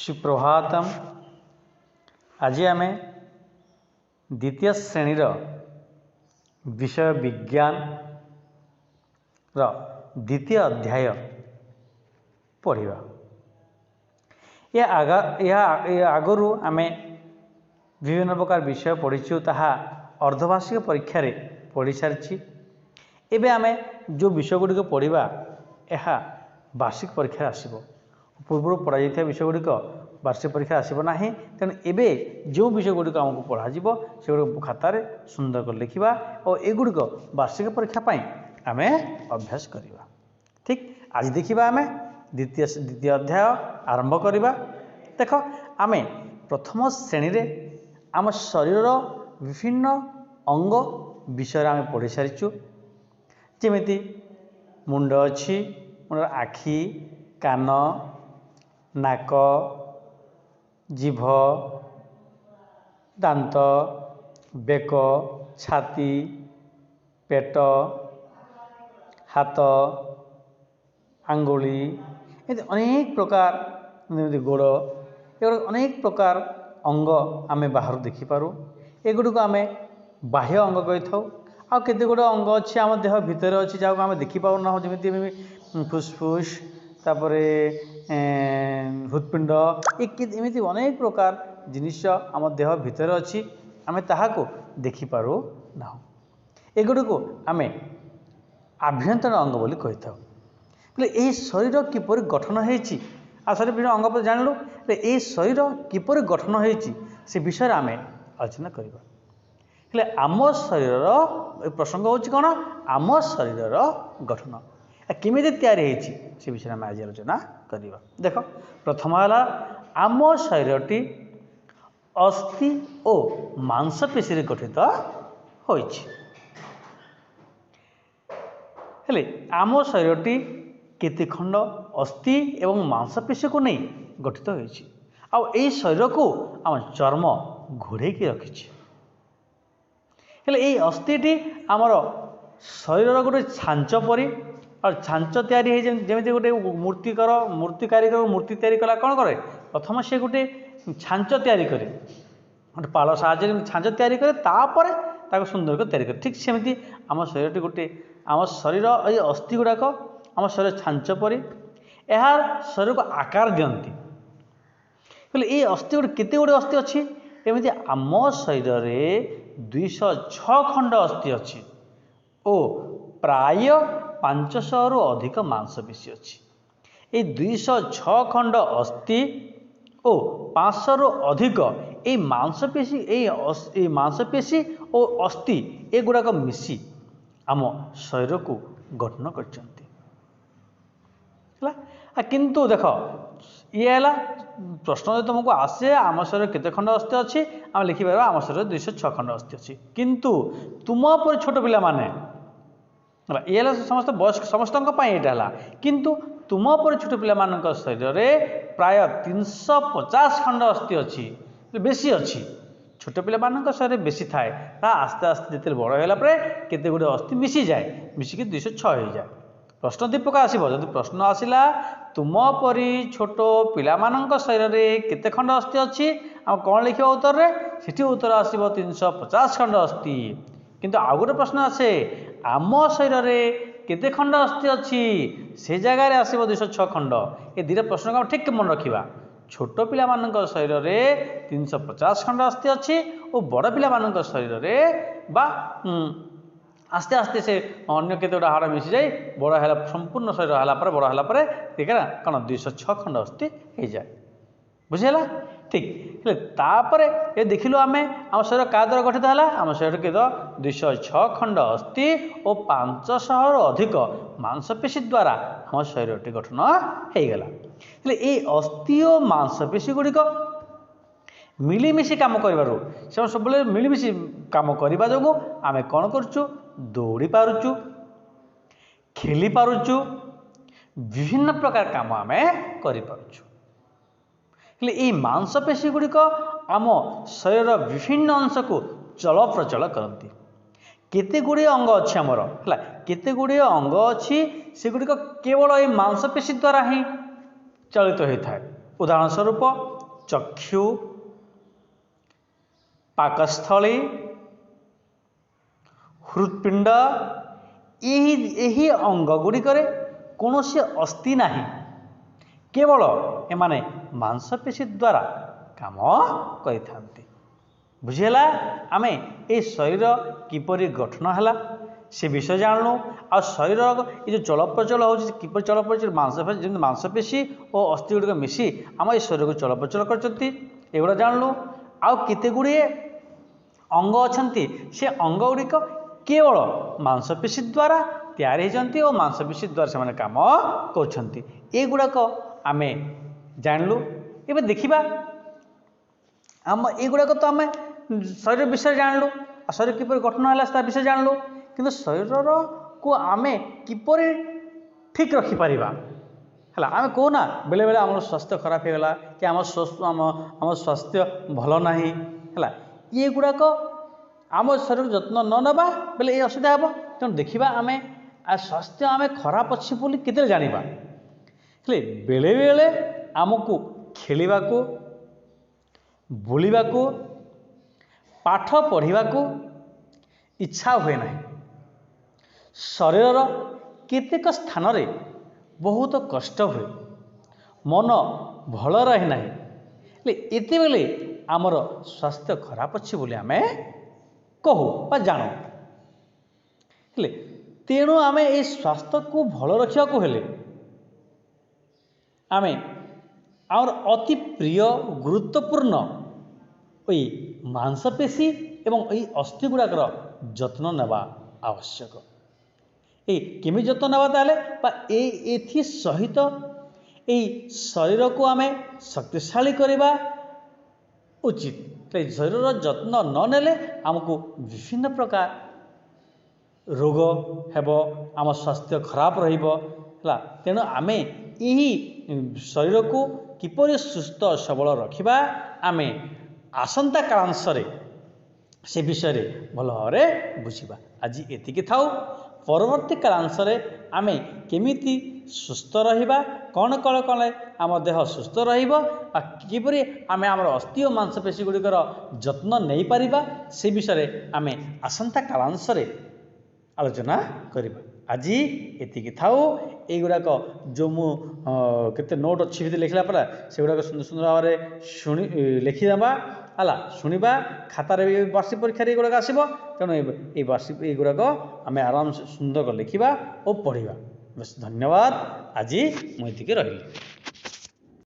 ସୁପ୍ରଭାତମ। ଆଜି ଆମେ ଦ୍ୱିତୀୟ ଶ୍ରେଣୀର ବିଷୟ ବିଜ୍ଞାନର ଦ୍ୱିତୀୟ ଅଧ୍ୟାୟ ପଢ଼ିବା। ଏହା ଆଗରୁ ଆମେ ବିଭିନ୍ନ ପ୍ରକାର ବିଷୟ ପଢ଼ିଛୁ, ତାହା ଅର୍ଦ୍ଧବାର୍ଷିକ ପରୀକ୍ଷାରେ ପଢ଼ିସାରିଛି। ଏବେ ଆମେ ଯେଉଁ ବିଷୟ ଗୁଡ଼ିକ ପଢ଼ିବା, ଏହା ବାର୍ଷିକ ପରୀକ୍ଷାରେ ଆସିବ। ପୂର୍ବରୁ ପଢ଼ାଯାଇଥିବା ବିଷୟ ଗୁଡ଼ିକ ବାର୍ଷିକ ପରୀକ୍ଷାରେ ଆସିବ ନାହିଁ। ତେଣୁ ଏବେ ଯେଉଁ ବିଷୟ ଗୁଡ଼ିକ ଆମକୁ ପଢ଼ାଯିବ, ସେଗୁଡ଼ିକ ଖାତାରେ ସୁନ୍ଦର କରି ଲେଖିବା ଓ ଏଗୁଡ଼ିକ ବାର୍ଷିକ ପରୀକ୍ଷା ପାଇଁ ଆମେ ଅଭ୍ୟାସ କରିବା। ଠିକ୍, ଆଜି ଦେଖିବା ଆମେ ଦ୍ୱିତୀୟ ଅଧ୍ୟାୟ ଆରମ୍ଭ କରିବା। ଦେଖ, ଆମେ ପ୍ରଥମ ଶ୍ରେଣୀରେ ଆମ ଶରୀରର ବିଭିନ୍ନ ଅଙ୍ଗ ବିଷୟରେ ଆମେ ପଢ଼ି ସାରିଛୁ। ଯେମିତି ମୁଣ୍ଡ ଅଛି, ମୁଣ୍ଡର ଆଖି, କାନ, ନାକ, ଜିଭ, ଦାନ୍ତ, ବେକ, ଛାତି, ପେଟ, ହାତ, ଆଙ୍ଗୁଳି, ଏମିତି ଅନେକ ପ୍ରକାର, ଯେମିତି ଗୋଡ଼, ଏଗୁଡ଼ାକ ଅନେକ ପ୍ରକାର ଅଙ୍ଗ ଆମେ ବାହାରୁ ଦେଖିପାରୁ। ଏଗୁଡ଼ିକୁ ଆମେ ବାହ୍ୟ ଅଙ୍ଗ କହିଥାଉ। ଆଉ କେତେ ଗୁଡ଼ିଏ ଅଙ୍ଗ ଅଛି ଆମ ଦେହ ଭିତରେ ଅଛି, ଯାହାକୁ ଆମେ ଦେଖିପାରୁନାହୁଁ, ଯେମିତି ଫୁସଫୁସ, ତାପରେ ହୃତ୍ପିଣ୍ଡ, ଏମିତି ଅନେକ ପ୍ରକାର ଜିନିଷ ଆମ ଦେହ ଭିତରେ ଅଛି, ଆମେ ତାହାକୁ ଦେଖିପାରୁ ନାହୁଁ। ଏଗୁଡ଼ିକୁ ଆମେ ଆଭ୍ୟନ୍ତରୀଣ ଅଙ୍ଗ ବୋଲି କହିଥାଉ। ହେଲେ ଏହି ଶରୀର କିପରି ଗଠନ ହେଇଛି, ଆଉ ଶରୀର ବିଭିନ୍ନ ଅଙ୍ଗ ଜାଣିଲୁ, ହେଲେ ଏହି ଶରୀର କିପରି ଗଠନ ହେଇଛି ସେ ବିଷୟରେ ଆମେ ଆଲୋଚନା କରିବା। ହେଲେ ଆମ ଶରୀରର ପ୍ରସଙ୍ଗ ହେଉଛି କ'ଣ? ଆମ ଶରୀରର ଗଠନ କେମିତି ତିଆରି ହେଇଛି, ସେ ବିଷୟରେ ଆମେ ଆଜି ଆଲୋଚନା କରିବା। ଦେଖ, ପ୍ରଥମ ହେଲା ଆମ ଶରୀରଟି ଅସ୍ଥି ଓ ମାଂସପେଶୀରେ ଗଠିତ ହୋଇଛି। ହେଲେ ଆମ ଶରୀରଟି କେତେ ଖଣ୍ଡ ଅସ୍ଥି ଏବଂ ମାଂସପେଶୀକୁ ନେଇ ଗଠିତ ହୋଇଛି, ଆଉ ଏଇ ଶରୀରକୁ ଆମ ଚର୍ମ ଘୋଡ଼େଇକି ରଖିଛି। ହେଲେ ଏଇ ଅସ୍ଥିଟି ଆମର ଶରୀରର ଗୋଟେ ଛାଞ୍ଚ ପରି। ଆଉ ଛାଞ୍ଚ ତିଆରି ହେଇ ଯେମିତି ଗୋଟେ ମୂର୍ତ୍ତିକର, ମୂର୍ତ୍ତି କାରିଗର ମୂର୍ତ୍ତି ତିଆରି କଲା, କ'ଣ କରେ? ପ୍ରଥମ ସେ ଗୋଟେ ଛାଞ୍ଚ ତିଆରି କରେ, ଗୋଟେ ପାଳ ସାହାଯ୍ୟରେ ଛାଞ୍ଚ ତିଆରି କରେ, ତାପରେ ତାକୁ ସୁନ୍ଦର କରି ତିଆରି କରେ। ଠିକ୍ ସେମିତି ଆମ ଶରୀରଟି ଗୋଟେ, ଆମ ଶରୀର ଏଇ ଅସ୍ଥି ଗୁଡ଼ାକ ଆମ ଶରୀର ଛାଞ୍ଚ ପରି, ଏହା ଶରୀରକୁ ଆକାର ଦିଅନ୍ତି। ହେଲେ ଏଇ ଅସ୍ଥି ଗୋଟେ, କେତେ ଗୁଡ଼ିଏ ଅସ୍ଥି ଅଛି? ଏମିତି ଆମ ଶରୀରରେ 206 ଖଣ୍ଡ ଅସ୍ଥି ଅଛି ଓ ପ୍ରାୟ 500ରୁ ଅଧିକ ମାଂସପେଶୀ ଅଛି। ଏଇ 206 ଖଣ୍ଡ ଅସ୍ଥି ଓ 500ରୁ ଅଧିକ ଏଇ ମାଂସପେଶୀ, ଏଇ ମାଂସପେଶୀ ଓ ଅସ୍ଥି ଏଗୁଡ଼ାକ ମିଶି ଆମ ଶରୀରକୁ ଗଠନ କରିଛନ୍ତି। ହେଲା, କିନ୍ତୁ ଦେଖ, ଇଏ ହେଲା ପ୍ରଶ୍ନ। ଯଦି ତୁମକୁ ଆସେ ଆମ ଶରୀରରେ କେତେ ଖଣ୍ଡ ଅସ୍ଥି ଅଛି, ଆମେ ଲେଖିପାରିବା ଆମ ଶରୀରରେ 206 ଖଣ୍ଡ ଅସ୍ଥି ଅଛି। କିନ୍ତୁ ତୁମ ପରି ଛୋଟ ପିଲାମାନେ, ହେଲା, ଇଏ ହେଲା ସମସ୍ତ ବୟସ୍କ ସମସ୍ତଙ୍କ ପାଇଁ ଏଇଟା ହେଲା, କିନ୍ତୁ ତୁମ ପରି ଛୋଟ ପିଲାମାନଙ୍କ ଶରୀରରେ ପ୍ରାୟ 350 ଖଣ୍ଡ ଅସ୍ଥି ଅଛି, ବେଶୀ ଅଛି। ଛୋଟ ପିଲାମାନଙ୍କ ଶରୀରରେ ବେଶୀ ଥାଏ। ତା ଆସ୍ତେ ଆସ୍ତେ ଯେତେବେଳେ ବଡ଼ ହେଲା ପରେ କେତେ ଗୁଡ଼ିଏ ଅସ୍ଥି ମିଶିଯାଏ, ମିଶିକି 206 ହେଇଯାଏ। ପ୍ରଶ୍ନ ଦୁଇ ପ୍ରକାର ଆସିବ। ଯଦି ପ୍ରଶ୍ନ ଆସିଲା ତୁମ ପରି ଛୋଟ ପିଲାମାନଙ୍କ ଶରୀରରେ କେତେ ଖଣ୍ଡ ଅସ୍ଥି ଅଛି, ଆମେ କ'ଣ ଲେଖିବା ଉତ୍ତରରେ? ସେଠି ଉତ୍ତର ଆସିବ 350 ଖଣ୍ଡ ଅସ୍ଥି। କିନ୍ତୁ ଆଉ ଗୋଟେ ପ୍ରଶ୍ନ ଆସେ, ଆମ ଶରୀରରେ କେତେ ଖଣ୍ଡ ଅସ୍ଥି ଅଛି, ସେ ଜାଗାରେ ଆସିବ 206 ଖଣ୍ଡ। ଏ ଦୁଇଟା ପ୍ରଶ୍ନକୁ ଆମେ ଠିକ୍ ମନେ ରଖିବା। ଛୋଟ ପିଲାମାନଙ୍କ ଶରୀରରେ 350 ଖଣ୍ଡ ଅସ୍ଥି ଅଛି ଓ ବଡ଼ ପିଲାମାନଙ୍କ ଶରୀରରେ ବା ଆସ୍ତେ ଆସ୍ତେ ସେ ଅନ୍ୟ କେତେ ଗୁଡ଼ା ହାଡ଼ ମିଶିଯାଇ ବଡ଼ ହେଲା, ସମ୍ପୂର୍ଣ୍ଣ ଶରୀର ହେଲା ପରେ, ବଡ଼ ହେଲା ପରେ ଠିକ୍ ହେଲା କ'ଣ 206 ଖଣ୍ଡ ଅସ୍ଥି ହେଇଯାଏ। ବୁଝିହେଲା? ଠିକ୍। ହେଲେ ତାପରେ ଏ ଦେଖିଲୁ ଆମେ ଆମ ଶରୀର କାହା ଦ୍ୱାରା ଗଠିତ ହେଲା। ଆମ ଶରୀର କେତେ? 206 ଖଣ୍ଡ ଅସ୍ଥି ଓ 500ରୁ ଅଧିକ ମାଂସପେଶୀ ଦ୍ୱାରା ଆମ ଶରୀରଟି ଗଠନ ହେଇଗଲା। ହେଲେ ଏଇ ଅସ୍ଥି ଓ ମାଂସପେଶୀ ଗୁଡ଼ିକ ମିଳିମିଶି କାମ କରିବାରୁ, ସେମାନେ ସବୁବେଳେ ମିଳିମିଶି କାମ କରିବା ଯୋଗୁଁ ଆମେ କ'ଣ କରୁଛୁ? ଦୌଡ଼ି ପାରୁଛୁ, ଖେଳି ପାରୁଛୁ, ବିଭିନ୍ନ ପ୍ରକାର କାମ ଆମେ କରିପାରୁଛୁ। ହେଲେ ଏଇ ମାଂସପେଶୀ ଗୁଡ଼ିକ ଆମ ଶରୀରର ବିଭିନ୍ନ ଅଂଶକୁ ଚଳପ୍ରଚଳ କରନ୍ତି। କେତେ ଗୁଡ଼ିଏ ଅଙ୍ଗ ଅଛି ଆମର, ହେଲା, କେତେ ଗୁଡ଼ିଏ ଅଙ୍ଗ ଅଛି, ସେଗୁଡ଼ିକ କେବଳ ଏଇ ମାଂସପେଶୀ ଦ୍ୱାରା ହିଁ ଚାଳିତ ହୋଇଥାଏ। ଉଦାହରଣ ସ୍ୱରୂପ ଚକ୍ଷୁ, ପାକସ୍ଥଳୀ, ହୃତ୍ପିଣ୍ଡ, ଏହି ଅଙ୍ଗ ଗୁଡ଼ିକରେ କୌଣସି ଅସ୍ଥି ନାହିଁ, କେବଳ ଏମାନେ ମାଂସପେଶୀ ଦ୍ୱାରା କାମ କରିଥାନ୍ତି। ବୁଝିହେଲା? ଆମେ ଏଇ ଶରୀର କିପରି ଗଠନ ହେଲା ସେ ବିଷୟ ଜାଣିଲୁ, ଆଉ ଶରୀର ଏ ଯେଉଁ ଚଳପ୍ରଚଳ ହେଉଛି କିପରି ଚଳପ୍ରଚଳ, ମାଂସପେଶୀ ଯେମିତି ମାଂସପେଶୀ ଓ ଅସ୍ଥି ଗୁଡ଼ିକ ମିଶି ଆମ ଏ ଶରୀରକୁ ଚଳପ୍ରଚଳ କରିଛନ୍ତି, ଏଗୁଡ଼ା ଜାଣିଲୁ। ଆଉ କେତେ ଗୁଡ଼ିଏ ଅଙ୍ଗ ଅଛନ୍ତି, ସେ ଅଙ୍ଗ ଗୁଡ଼ିକ କେବଳ ମାଂସପେଶୀ ଦ୍ୱାରା ତିଆରି ହେଇଛନ୍ତି ଓ ମାଂସପେଶୀ ଦ୍ୱାରା ସେମାନେ କାମ କରୁଛନ୍ତି, ଏଗୁଡ଼ାକ ଆମେ ଜାଣିଲୁ। ଏବେ ଦେଖିବା ଆମ ଏଗୁଡ଼ାକ ତ ଆମେ ଶରୀର ବିଷୟରେ ଜାଣିଲୁ, ଆଉ ଶରୀର କିପରି ଗଠନ ହେଲା ତା ବିଷୟରେ ଜାଣିଲୁ, କିନ୍ତୁ ଶରୀରକୁ ଆମେ କିପରି ଠିକ୍ ରଖିପାରିବା ହେଲା। ଆମେ କହୁନା ବେଳେବେଳେ ଆମର ସ୍ୱାସ୍ଥ୍ୟ ଖରାପ ହେଇଗଲା କି ଆମ ସ୍ୱାସ୍ଥ୍ୟ ଭଲ ନାହିଁ ହେଲା, ଏଗୁଡ଼ାକ ଆମ ଶରୀରକୁ ଯତ୍ନ ନ ନେବା ବେଲେ ଏ ଅସୁବିଧା ହେବ। ତେଣୁ ଦେଖିବା ଆମେ ସ୍ୱାସ୍ଥ୍ୟ ଆମେ ଖରାପ ଅଛି ବୋଲି କେତେବେଳେ ଜାଣିବା। ହେଲେ ବେଳେବେଳେ ଆମକୁ ଖେଳିବାକୁ, ବୁଲିବାକୁ, ପାଠ ପଢ଼ିବାକୁ ଇଚ୍ଛା ହୁଏ ନାହିଁ। ଶରୀରର କେତେକ ସ୍ଥାନରେ ବହୁତ କଷ୍ଟ ହୁଏ, ମନ ଭଲ ରହେ ନାହିଁ। ହେଲେ ଏତେବେଳେ ଆମର ସ୍ୱାସ୍ଥ୍ୟ ଖରାପ ଅଛି ବୋଲି ଆମେ କହୁ ବା ଜାଣୁ। ହେଲେ ତେଣୁ ଆମେ ଏଇ ସ୍ୱାସ୍ଥ୍ୟକୁ ଭଲ ରଖିବାକୁ ହେଲେ ଆମେ ଆମର ଅତି ପ୍ରିୟ ଗୁରୁତ୍ୱପୂର୍ଣ୍ଣ ଏଇ ମାଂସପେଶୀ ଏବଂ ଏଇ ଅସ୍ଥି ଗୁଡ଼ାକର ଯତ୍ନ ନେବା ଆବଶ୍ୟକ। ଏଇ କେମିତି ଯତ୍ନ ନେବା ତାହେଲେ ବା ଏଇ ଏଥି ସହିତ ଏଇ ଶରୀରକୁ ଆମେ ଶକ୍ତିଶାଳୀ କରିବା ଉଚିତ। ଶରୀରର ଯତ୍ନ ନ ନେଲେ ଆମକୁ ବିଭିନ୍ନ ପ୍ରକାର ରୋଗ ହେବ, ଆମ ସ୍ୱାସ୍ଥ୍ୟ ଖରାପ ରହିବ ହେଲା। ତେଣୁ ଆମେ ଏହି ଶରୀରକୁ କିପରି ସୁସ୍ଥ ସବଳ ରଖିବା ଆମେ ଆସନ୍ତା କାଳାଂଶରେ ସେ ବିଷୟରେ ଭଲ ଭାବରେ ବୁଝିବା। ଆଜି ଏତିକି ଥାଉ। ପରବର୍ତ୍ତୀ କାଳାଂଶରେ ଆମେ କେମିତି ସୁସ୍ଥ ରହିବା, କ'ଣ କ'ଣ କଲେ ଆମ ଦେହ ସୁସ୍ଥ ରହିବ ବା କିପରି ଆମେ ଆମର ଅସ୍ଥି ଓ ମାଂସପେଶୀ ଗୁଡ଼ିକର ଯତ୍ନ ନେଇପାରିବା ସେ ବିଷୟରେ ଆମେ ଆସନ୍ତା କାଳାଂଶରେ ଆଲୋଚନା କରିବା। ଆଜି ଏତିକି ଥାଉ। ଏଇଗୁଡ଼ାକ ଯେଉଁ ମୁଁ କେତେ ନୋଟ୍ ଅଛି ଭିତରେ ଲେଖିଲା ପରେ ସେଗୁଡ଼ାକ ସୁନ୍ଦର ସୁନ୍ଦର ଭାବରେ ଶୁଣି ଲେଖିଦେବା ହେଲା, ଶୁଣିବା। ଖାତାରେ ବି ବାର୍ଷିକ ପରୀକ୍ଷାରେ ଏଗୁଡ଼ାକ ଆସିବ, ତେଣୁ ଏଇ ବାର୍ଷିକ ଏଇଗୁଡ଼ାକ ଆମେ ଆରାମସେ ସୁନ୍ଦର କରି ଲେଖିବା ଓ ପଢ଼ିବା। ବେଶ, ଧନ୍ୟବାଦ। ଆଜି ମୁଁ ଏତିକି ରହିଲି।